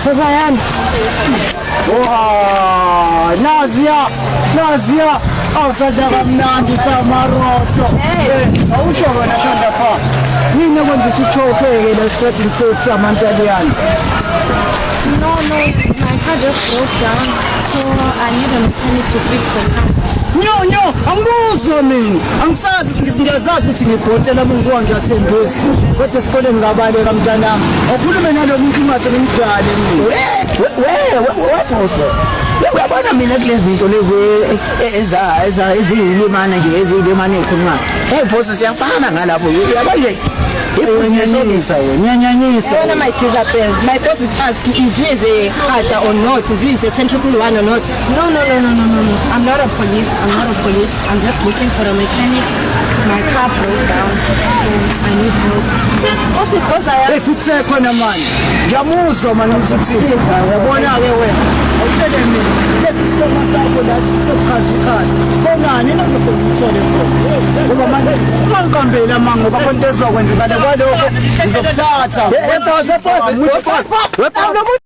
Bozayani. Wa, naziya, naziya. Awusadla kamnandi samaroto. Eh, awusho wena shanda pha. Yini okwenza usithophe-ke la esiqedini sethu samantaliyane? No, my car just broke down, so I need a mechanic to fix the car. Nyo nyo, angikuzwa mina. Angisazi ngiyazazi ukuthi ngibhotela uma ngibuka ngiyathembisa. Kodwa esikoleni ngabaleka mntanami. Awukhulume nalo muntu ungase ngimdale mina. We uyabona mina kulezi zinto lezi eza eza eziyilimana nje eziyilimana ezikhulumayo. Hey boss siyafana ngalapho uyabona nje. Unyanyisa wena, unyanyisa. Yabona my Jezebel, my boss is asking, is you is a hada or not? Is you is a 10111 or not? No. I'm not a police. I'm not a police. I'm just looking for a mechanic. My car broke down, so I need help. Uthi Bozayani. Hey futhi khona manje. Ngiyamuzwa manje ukuthi uthini. Uyabona-ke wena. Awutshele mina. Lesi silomo sakho la sobukhazikhazi. Khonani nizokhona ukuthole khona. Ngoba manje uma ngiqambela amanga ngoba khona into ezokwenzekala kwalokho ngizokuthatha. Hey boss, boss, boss.